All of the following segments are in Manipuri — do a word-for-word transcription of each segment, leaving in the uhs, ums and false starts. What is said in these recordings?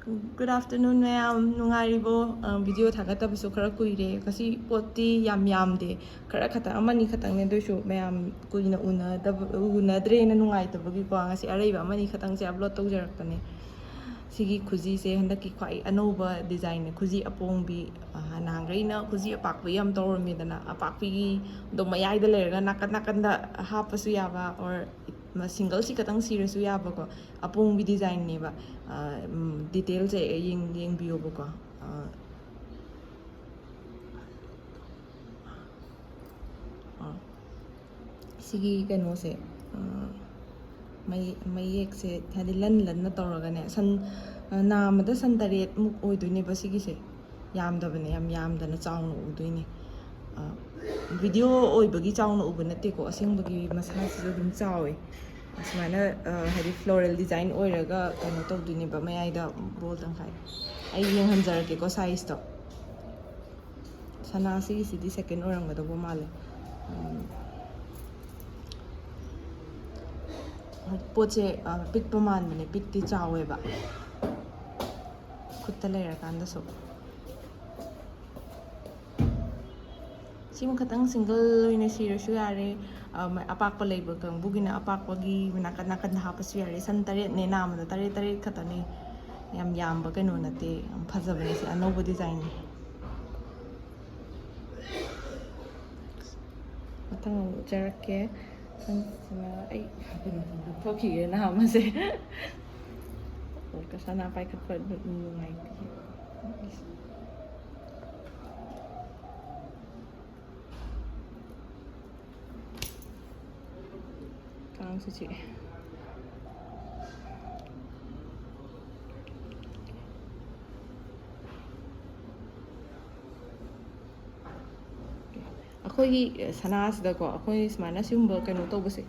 Good afternoon, ꯃꯌꯥꯝ꯫ ꯅꯨꯡꯉꯥꯏꯔꯤꯕꯣ? ꯑ, video ꯊꯥꯒꯠꯇꯕꯁꯨ ꯈꯔ ꯀꯨꯏꯔꯦ꯫ ꯉꯁꯤ ꯄꯣꯠꯇꯤ ꯌꯥꯝ ꯌꯥꯝꯗꯦ, ꯈꯔ ꯈꯛꯇꯪ, ꯑꯃꯅꯤ ꯈꯛꯇꯪꯅꯦ꯫ ꯑꯗꯨꯏꯁꯨ ꯃꯌꯥꯝ ꯀꯨꯏꯅ ꯎꯅꯗꯕ, ꯎꯅꯗ꯭ꯔꯦꯅ ꯅꯨꯡꯉꯥꯏꯇꯕꯒꯤꯀꯣ, ꯉꯁꯤ ꯑꯔꯩꯕ ꯑꯃꯅꯤ ꯈꯛꯇꯪꯁꯦ upload ꯇꯧꯖꯔꯛꯄꯅꯦ꯫ ꯁꯤꯒꯤ ꯈꯨꯖꯤꯁꯦ ꯍꯟꯗꯛꯀꯤ ꯈ꯭ꯋꯥꯏ ꯑꯅꯧꯕ designꯅꯦ, ꯈꯨꯖꯤ ꯑꯄꯣꯡꯕꯤ꯫ ꯑ, ꯅꯍꯥꯟꯈꯩꯅ ꯈꯨꯖꯤ ꯑꯄꯥꯛꯄꯤ ꯌꯥꯝ ꯇꯧꯔꯝꯃꯤꯗꯅ, ꯑꯄꯥꯛꯄꯤꯒꯤꯗꯣ ꯃꯌꯥꯏꯗ ꯂꯩꯔꯒ ꯅꯥꯀꯟ ꯅꯥꯀꯟꯗ ꯍꯥꯞꯄꯁꯨ ꯌꯥꯕ, or singleꯁꯤ ꯈꯛꯇꯪ ꯁꯤꯔꯁꯨ ꯌꯥꯕꯀꯣ꯫ ꯑꯄꯣꯡꯕꯤ designꯅꯦꯕ꯫ ꯑ, ꯎꯝ, detailꯁꯦ ꯌꯦꯡ-, ꯌꯦꯡꯕꯤꯌꯣꯕꯀꯣ꯫ ꯑ, ꯑ, ꯁꯤꯒꯤ ꯀꯩꯅꯣꯁꯦ, ꯑ, ꯃꯌꯦ-, ꯃꯌꯦꯛꯁꯦ ꯍꯥꯏꯗꯤ ꯂꯟ ꯂꯟꯅ ꯇꯧꯔꯒꯅꯦ, ꯁꯟ, ꯑ, ꯅꯥ ꯑꯃꯗ ꯁꯟ ꯇꯔꯦꯠꯃꯨꯛ ꯑꯣꯏꯗꯣꯏꯅꯦꯕ ꯁꯤꯒꯤꯁꯦ꯫ ꯌꯥꯝꯗꯕꯅꯦ, ꯌꯥꯝ ꯌꯥꯝꯗꯅ ꯆꯥꯎꯅ ꯎꯗꯣꯏꯅꯦ꯫ ꯑ, video ꯑꯣꯏꯕꯒꯤ ꯆꯥꯎꯅ ꯎꯕ ꯅꯠꯇꯦꯀꯣ, ꯑꯁꯦꯡꯕꯒꯤ ꯃꯁꯥꯁꯤꯁꯨ ꯑꯗꯨꯝ ꯆꯥꯎꯋꯦ꯫ ꯑꯁꯨꯃꯥꯏꯅ, ꯑ, ꯍꯥꯏꯗꯤ floral design ꯑꯣꯏꯔꯒ ꯀꯩꯅꯣ ꯇꯧꯗꯣꯏꯅꯦꯕ, ꯃꯌꯥꯏꯗ ball ꯇꯪꯈꯥꯏ꯫ ꯑꯩ ꯌꯦꯡꯍꯟꯖꯔꯛꯀꯦꯀꯣ sizeꯇꯣ꯫ ꯁꯅꯥꯁꯤꯒꯤꯁꯤꯗꯤ second ꯑꯣꯏꯔꯝꯒꯗꯧꯕ ꯃꯥꯜꯂꯦ꯫ ꯎꯝ, ꯄꯣꯠꯁꯦ, ꯑ, ꯄꯤꯛꯄ ꯃꯥꯟꯕꯅꯦ, ꯄꯤꯛꯇꯤ ꯆꯥꯎꯋꯦꯕ ꯈꯨꯠꯇ ꯂꯩꯔꯀꯥꯟꯗꯁꯨ꯫ ꯁꯤꯃ ꯈꯇꯪ single ꯑꯣꯏꯅ ꯁꯤꯔꯁꯨ ꯌꯥꯔꯦ꯫ ꯑ, ꯑꯄꯥꯛꯄ ꯂꯩꯕ ꯀꯥꯡꯕꯨꯒꯤꯅ ꯑꯄꯥꯛꯄꯒꯤ ꯅꯥꯀꯟ ꯅꯥꯀꯟꯗ ꯍꯥꯞꯄꯁꯨ ꯌꯥꯔꯦ꯫ ꯁꯟ ꯇꯔꯦꯠꯅꯦ, ꯅꯥ ꯑꯃꯗ ꯇꯔꯦꯠ ꯇꯔꯦꯠ ꯈꯛꯇꯅꯦ꯫ ꯌꯥꯝ ꯌꯥꯝꯕ ꯀꯩꯅꯣ ꯅꯠꯇꯦ, ꯌꯥꯝ ꯐꯖꯕꯅꯦ꯫ ꯁꯤ ꯑꯅꯧꯕ designꯅꯦ꯫ ꯃꯊꯪ ꯑꯃꯨꯛ ꯎꯠꯆꯔꯛꯀꯦ꯫ ꯁꯝꯁꯤꯅ ꯑꯩ ꯊꯣꯛꯈꯤꯒꯦ ꯅꯍꯥ ꯑꯃꯁꯦ꯫ ꯁꯅꯥ ꯄꯥꯏꯈꯠꯄ ꯅꯨꯡꯉꯥꯏꯇꯦ꯫ ꯀꯥꯡꯁꯨ ꯆꯤꯛꯑꯦ꯫ ꯑꯩꯈꯣꯏꯒꯤ ꯁꯅꯥꯁꯤꯗꯀꯣ, ꯑꯩꯈꯣꯏ ꯁꯨꯃꯥꯏꯅ ꯁꯤꯒꯨꯝꯕ ꯀꯩꯅꯣ ꯇꯧꯕꯁꯦ,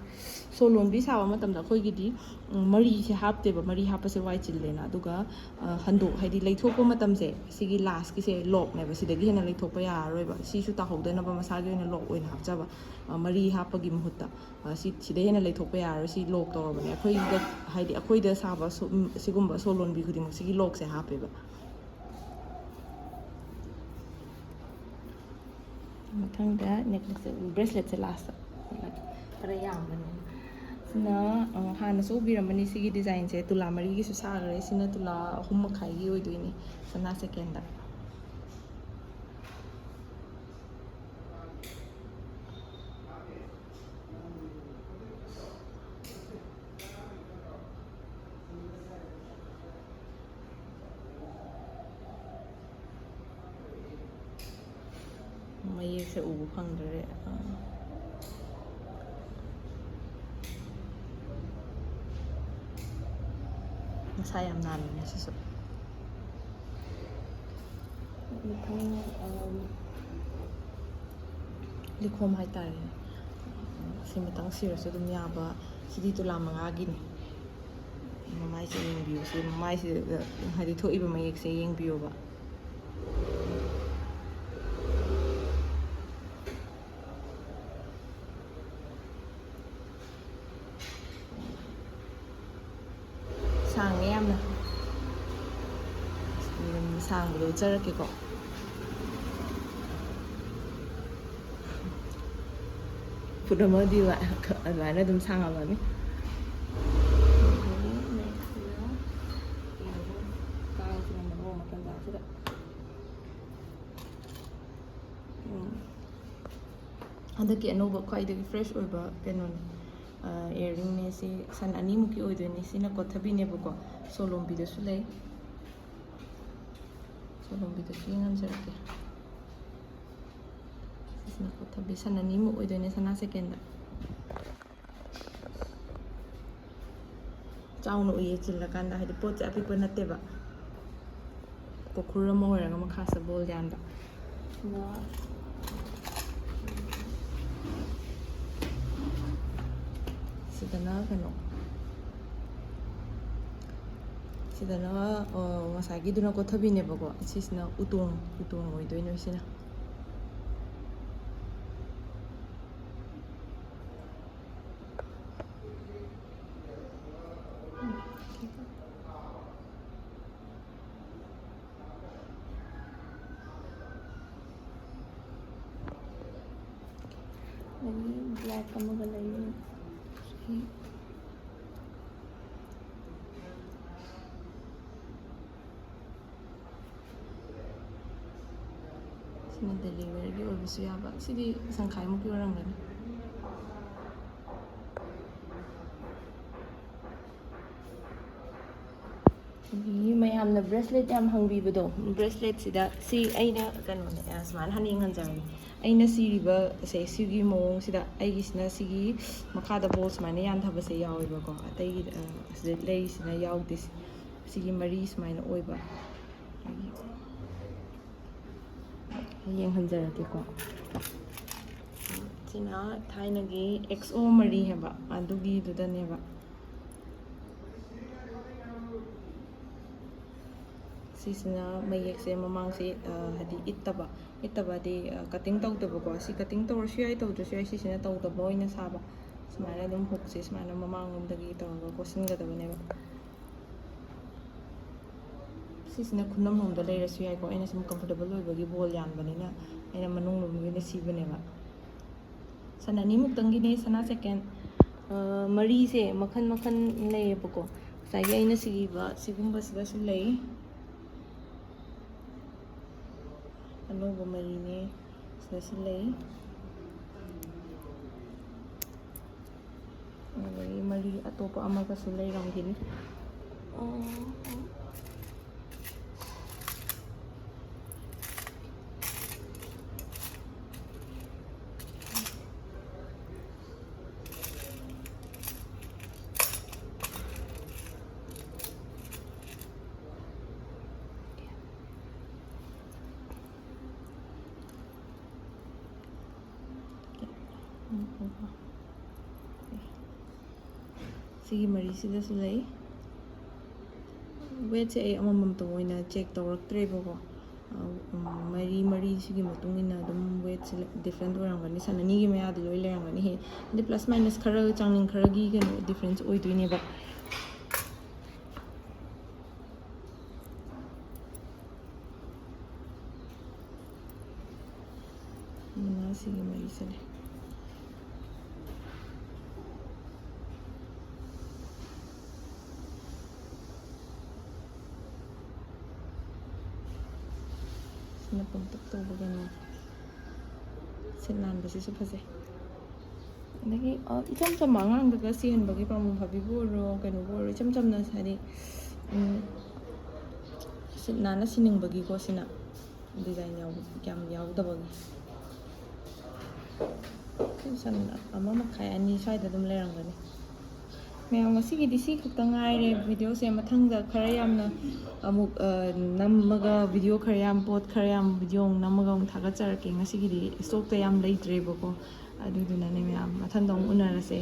ꯁꯣ ꯂꯣꯟꯕꯤ ꯁꯥꯕ ꯃꯇꯝꯗ ꯑꯩꯈꯣꯏꯒꯤꯗꯤ ꯎꯝ, ꯃꯔꯤꯁꯦ ꯍꯥꯞꯇꯦꯕ꯫ ꯃꯔꯤ ꯍꯥꯞꯄꯁꯦ ꯋꯥꯏ ꯆꯤꯜꯂꯦꯅ꯫ ꯑꯗꯨꯒ ꯑ, ꯍꯟꯗꯣꯛ ꯍꯥꯏꯗꯤ ꯂꯩꯊꯣꯛꯄ ꯃꯇꯝꯁꯦ, ꯁꯤꯒꯤ ꯂꯥꯁꯀꯤꯁꯦ ꯂꯣꯛꯅꯦꯕ꯫ ꯁꯤꯗꯒꯤ ꯍꯦꯟꯅ ꯂꯩꯊꯣꯛꯄ ꯌꯥꯔꯔꯣꯏꯕ꯫ ꯁꯤꯁꯨ ꯇꯥꯍꯧꯗꯅꯕ ꯃꯁꯥꯒꯤ ꯑꯣꯏꯅ ꯂꯣꯛ ꯑꯣꯏꯅ ꯍꯥꯞꯆꯕ꯫ ꯑ, ꯃꯔꯤ ꯍꯥꯞꯄꯒꯤ ꯃꯍꯨꯠꯇ ꯑ, ꯁꯤ ꯁꯤꯗꯩ ꯍꯦꯟꯅ ꯂꯩꯊꯣꯛꯄ ꯌꯥꯔꯔꯣꯏ꯫ ꯁꯤ ꯂꯣꯛ ꯇꯧꯔꯕꯅꯦ꯫ ꯑꯩꯈꯣꯏꯗ ꯍꯥꯏꯗꯤ ꯑꯩꯈꯣꯏꯗ ꯁꯥꯕ ꯁꯨꯝ ꯁꯤꯒꯨꯝꯕ ꯁꯣ ꯂꯣꯟꯕꯤ ꯈꯨꯗꯤꯡꯃꯛ ꯁꯤꯒꯤ ꯂꯣꯛꯁꯦ ꯍꯥꯞꯄꯦꯕ꯫ ꯃꯊꯪꯗ ꯅꯦꯛꯂꯦꯁꯁꯦ, ꯕ꯭ꯔꯦꯁꯂꯦꯠꯁꯦ ꯂꯥꯁꯇ ꯈꯔ ꯌꯥꯝꯕꯅꯤꯅ꯫ ꯁꯤꯅ ꯑ, ꯍꯥꯟꯅꯁꯨ ꯎꯕꯤꯔꯝꯃꯅꯤ꯫ ꯁꯤꯒꯤ ꯗꯤꯖꯥꯏꯟꯁꯦ ꯇꯨꯂꯥ ꯃꯔꯤꯒꯤꯁꯨ ꯁꯥꯈ꯭ꯔꯦ꯫ ꯁꯤꯅ ꯇꯨꯂꯥ ꯑꯍꯨꯝ ꯃꯈꯥꯏꯒꯤ ꯑꯣꯏꯗꯣꯏꯅꯦ, ꯁꯅꯥ ꯁꯦꯀꯦꯟꯗ꯫ ꯃꯌꯦꯛꯁꯦ ꯎꯕ ꯐꯪꯗ꯭ꯔꯦ꯫ ꯑꯥ꯫ ꯃꯁꯥ ꯌꯥꯝ ꯅꯥꯟꯕꯅꯦ ꯁꯤꯁꯨ꯫ ꯃꯊꯪ, ꯑꯥ, ꯂꯤꯈꯣꯝ ꯍꯥꯏꯇꯥꯔꯦꯅꯦ꯫ ꯁꯤ ꯃꯇꯪ ꯁꯤꯔꯁꯨ ꯑꯗꯨꯝ ꯌꯥꯕ꯫ ꯁꯤꯗꯤ ꯇꯨꯂꯥ ꯃꯉꯥꯒꯤꯅꯤ꯫ ꯃꯃꯥꯏꯁꯦ ꯌꯦꯡꯕꯤꯌꯨ꯫ ꯁꯤ ꯃꯃꯥꯏꯁꯤꯗ ꯍꯥꯏꯗꯤ ꯊꯣꯛꯏꯕ ꯃꯌꯦꯛꯁꯦ ꯌꯦꯡꯕꯤꯌꯣꯕ꯫ ꯁꯥꯡꯉꯦ ꯌꯥꯝꯅ꯫ ꯑꯗꯨꯝ ꯁꯥꯡꯕꯗꯣ ꯎꯠꯆꯔꯛꯀꯦꯀꯣ꯫ ꯐꯨꯠ ꯑꯃꯗꯤ ꯋꯥ-, ꯑꯗꯨꯃꯥꯏꯅ ꯑꯗꯨꯝ ꯁꯥꯡꯉꯝꯃꯅꯤ꯫ ꯀꯥꯡꯁꯤꯅ ꯃꯔꯣꯜ ꯑꯃ ꯇꯟꯖꯥꯁꯤꯗ꯫ ꯎꯝ꯫ ꯍꯟꯗꯛꯀꯤ ꯑꯅꯧꯕ ꯈ꯭ꯋꯥꯏꯗꯒꯤ ꯐ꯭ꯔꯦꯁ ꯑꯣꯏꯕ ꯀꯩꯅꯣꯅꯦ, ꯏꯌꯥꯔꯤꯡꯅꯦ꯫ ꯁꯤ ꯁꯟ ꯑꯅꯤꯃꯨꯛꯀꯤ ꯑꯣꯏꯗꯣꯏꯅꯦ꯫ ꯁꯤꯅ ꯀꯣꯊꯕꯤꯅꯦꯕꯀꯣ, ꯁꯣꯂꯣꯝꯕꯤꯗꯁꯨ ꯂꯩ꯫ ꯁꯣꯂꯣꯝꯕꯤꯗꯁꯨ ꯌꯦꯡꯍꯟꯖꯔꯛꯀꯦ꯫ ꯁꯤꯁꯤꯅ ꯀꯣꯊꯕꯤ, ꯁꯟ ꯑꯅꯤꯃꯨꯛ ꯑꯣꯏꯗꯣꯏꯅꯦ ꯁꯅꯥ ꯁꯦꯀꯦꯟꯗ꯫ ꯆꯥꯎꯅ ꯎꯏꯌꯦ ꯆꯤꯜꯂꯀꯥꯟꯗ, ꯍꯥꯏꯗꯤ ꯄꯣꯠꯁꯦ ꯑꯄꯤꯛꯄ ꯅꯠꯇꯦꯕ, ꯀꯣꯈꯨꯔ ꯑꯃ ꯑꯣꯏꯔꯒ ꯃꯈꯥꯁꯤꯗ ꯕꯣꯜ ꯌꯥꯟꯕ꯫ ꯁꯤꯅ ꯁꯤꯗꯅ ꯀꯩꯅꯣ, ꯁꯤꯗꯅ, ꯑ, ꯉꯁꯥꯏꯒꯤꯗꯨꯅ ꯀꯣꯊꯕꯤꯅꯦꯕꯀꯣ, ꯁꯤꯁꯤꯅ ꯎꯇꯣꯡ, ꯎꯇꯣꯡ ꯑꯣꯏꯗꯣꯏꯅꯦ ꯁꯤꯅ꯫ ꯑꯗꯒꯤ ꯕ꯭ꯂꯦꯛ ꯑꯃꯒ ꯂꯩ꯫ ꯁꯤꯅ ꯗꯦꯂꯤ ꯋꯦꯌꯔꯒꯤ ꯑꯣꯏꯕꯁꯨ ꯌꯥꯕ꯫ ꯁꯤꯗꯤ ꯇꯪꯈꯥꯏꯃꯨꯛꯀꯤ ꯑꯣꯏꯔꯝꯒꯅꯤ꯫ ꯑꯗꯒꯤ ꯃꯌꯥꯝꯅ ꯕ꯭ꯔꯦꯁꯂꯦꯠ ꯌꯥꯝ ꯍꯪꯕꯤꯕꯗꯣ, ꯕ꯭ꯔꯦꯁꯂꯦꯠꯁꯤꯗ ꯁꯤ ꯑꯩꯅ ꯀꯩꯅꯣꯅꯦ, ꯑ, ꯁꯨꯃꯥꯏꯅ ꯍꯥꯟꯅ ꯌꯦꯡꯍꯟꯖꯔꯒꯦ꯫ ꯑꯩꯅ ꯁꯤꯔꯤꯕꯁꯦ, ꯁꯤꯒꯤ ꯃꯑꯣꯡꯁꯤꯗ ꯑꯩꯒꯤꯁꯤꯅ ꯁꯤꯒꯤ ꯃꯈꯥꯗ ꯕꯣꯜ ꯁꯨꯃꯥꯏꯅ ꯌꯥꯟꯊꯕꯁꯦ ꯌꯥꯎꯋꯦꯕꯀꯣ, ꯑꯇꯩꯒꯤ, ꯑ, ꯑꯁꯤꯗ ꯂꯩꯔꯤꯁꯤꯅ ꯌꯥꯎꯗꯦ꯫ ꯁꯤꯒꯤ ꯃꯔꯤ ꯁꯨꯃꯥꯏꯅ ꯑꯣꯏꯕ꯫ ꯑꯩ ꯌꯦꯡꯍꯟꯖꯔꯛꯀꯦꯀꯣ꯫ ꯁꯤꯅ ꯊꯥꯏꯅꯒꯤ ꯑꯦꯛꯁ ꯑꯣ ꯃꯔꯤ ꯍꯥꯏꯕ, ꯑꯗꯨꯒꯤꯗꯨꯗꯅꯦꯕ꯫ ꯁꯤꯁꯤꯅ ꯃꯌꯦꯛꯁꯦ ꯃꯃꯥꯡꯁꯦ, ꯑ, ꯍꯥꯏꯗꯤ ꯏꯠꯇꯕ, ꯏꯠꯇꯕꯗꯤ, ꯑ, ꯀꯠꯇꯤꯡ ꯇꯧꯗꯕꯀꯣ꯫ ꯁꯤ ꯀꯠꯇꯤꯡ ꯇꯧꯔꯁꯨ ꯌꯥꯏ, ꯇꯧꯗ꯭ꯔꯁꯨ ꯌꯥꯏ꯫ ꯁꯤꯁꯤꯅ ꯇꯧꯗꯕ ꯑꯣꯏꯅ ꯁꯥꯕ꯫ ꯁꯨꯃꯥꯏꯅ ꯑꯗꯨꯝ ꯍꯨꯛꯁꯦ ꯁꯨꯃꯥꯏꯅ ꯃꯃꯥꯡꯂꯣꯝꯗꯒꯤ ꯇꯧꯔꯒ ꯀꯣꯠꯁꯤꯟꯒꯗꯕꯅꯦꯕ꯫ ꯁꯤꯁꯤꯅ ꯈꯨꯅꯝ ꯂꯣꯝꯗ ꯂꯩꯔꯁꯨ ꯌꯥꯏꯀꯣ꯫ ꯑꯩꯅ ꯁꯨꯝ ꯀꯝꯐꯣꯔꯇꯦꯕꯜ ꯑꯣꯏꯕꯒꯤ ꯕꯣꯜ ꯌꯥꯟꯕꯅꯤꯅ ꯑꯩꯅ ꯃꯅꯨꯡ ꯂꯣꯝꯒꯤ ꯑꯣꯏꯅ ꯁꯤꯕꯅꯦꯕ꯫ ꯁꯟ ꯑꯅꯤꯃꯨꯛꯇꯪꯒꯤꯅꯦ, ꯁꯅꯥ ꯁꯦꯀꯦꯟ꯫ ꯑ, ꯃꯔꯤꯁꯦ ꯃꯈꯟ ꯃꯈꯟ ꯂꯩꯌꯦꯕꯀꯣ꯫ ꯉꯁꯥꯏꯒꯤ ꯑꯩꯅ ꯁꯤꯈꯤꯕ ꯁꯤꯒꯨꯝꯕꯁꯤꯗꯁꯨ ꯂꯩ꯫ ꯑꯅꯧꯕ ꯃꯔꯤꯅꯦ, ꯁꯤꯗꯁꯨ ꯂꯩ꯫ ꯑꯗꯒꯤ ꯃꯔꯤ ꯑꯇꯣꯞꯄ ꯑꯃꯒꯁꯨ ꯂꯩꯔꯝꯒꯅꯤ꯫ ꯁꯤꯒꯤ ꯃꯔꯤꯁꯤꯗꯁꯨ ꯂꯩ꯫ ꯋꯦꯠꯁꯦ ꯑꯩ ꯑꯃꯃꯝꯇ ꯑꯣꯏꯅ ꯆꯦꯛ ꯇꯧꯔꯛꯇ꯭ꯔꯦꯕꯀꯣ꯫ ꯑ, ꯎꯝ, ꯃꯔꯤ ꯃꯔꯤꯁꯤꯒꯤ ꯃꯇꯨꯡ ꯏꯟꯅ ꯑꯗꯨꯝ ꯋꯦꯠꯁꯦ ꯗꯤꯐ꯭ꯔꯦꯟꯠ ꯑꯣꯏꯔꯝꯒꯅꯤ, ꯁꯟ ꯑꯅꯤꯒꯤ ꯃꯌꯥꯗ ꯂꯣꯏ ꯂꯩꯔꯝꯒꯅꯤ꯫ ꯍꯦ, ꯑꯗꯩ ꯄ꯭ꯂꯁ ꯃꯥꯏꯅꯁ ꯈꯔ, ꯆꯥꯡꯂꯦꯟ ꯈꯔꯒꯤ ꯀꯩꯅꯣ ꯗꯤꯐ꯭ꯔꯦꯟꯁ ꯑꯣꯏꯗꯣꯏꯅꯦꯕ꯫ ꯃꯅꯥꯁꯤꯒꯤ ꯃꯔꯤꯁꯦ ꯂꯩ꯫ ꯁꯤꯅ ꯄꯪꯇꯛ ꯇꯧꯕ ꯀꯩꯅꯣ꯫ ꯁꯤꯠ ꯅꯥꯟꯕꯁꯤꯁꯨ ꯐꯖꯩ꯫ ꯑꯗꯒꯤ, ꯑ, ꯏꯆꯝ ꯆꯝꯕ ꯑꯉꯥꯡꯗꯒ ꯁꯤꯍꯟꯕꯒꯤ ꯄ꯭ꯔꯃꯣ ꯐꯥꯕꯤꯕꯨ ꯑꯣꯏꯔꯣ, ꯀꯩꯅꯣꯕꯨ ꯑꯣꯏꯔꯣ, ꯏꯆꯝ ꯆꯝꯅ ꯍꯥꯏꯗꯤ, ꯎꯝ, ꯁꯤꯠ ꯅꯥꯟꯅ ꯁꯤꯅꯤꯡꯕꯒꯤꯀꯣ, ꯁꯤꯅ ꯗꯤꯖꯥꯏꯟ ꯌꯥꯎꯕ, ꯌꯥꯝ ꯌꯥꯎꯗꯕꯒꯤ꯫ ꯁꯤ ꯁꯟ ꯑꯃ ꯃꯈꯥꯏ, ꯑꯅꯤ ꯁ꯭ꯋꯥꯏꯗ ꯑꯗꯨꯝ ꯂꯩꯔꯝꯒꯅꯤ꯫ ꯃꯌꯥꯝ, ꯉꯁꯤꯒꯤꯗꯤ ꯁꯤ ꯈꯛꯇ ꯉꯥꯏꯔꯦ꯫ ꯚꯤꯗꯤꯑꯣꯁꯦ ꯃꯊꯪꯗ ꯈꯔ ꯌꯥꯝꯅ ꯑꯃꯨꯛ, ꯑ, ꯅꯝꯃꯒ, ꯚꯤꯗꯤꯑꯣ ꯈꯔ ꯌꯥꯝ, ꯄꯣꯠ ꯈꯔ ꯌꯥꯝ, ꯚꯤꯗꯤꯑꯣ ꯑꯃꯨꯛ ꯅꯝꯃꯒ ꯑꯃꯨꯛ ꯊꯥꯒꯠꯆꯔꯛꯀꯦ꯫ ꯉꯁꯤꯒꯤꯗꯤ ꯏꯁꯇꯣꯛꯇ ꯌꯥꯝ ꯂꯩꯇ꯭ꯔꯦꯕꯀꯣ, ꯑꯗꯨꯗꯨꯅꯅꯦ ꯃꯌꯥꯝ, ꯃꯊꯪꯗ ꯑꯃꯨꯛ ꯎꯅꯔꯁꯦ꯫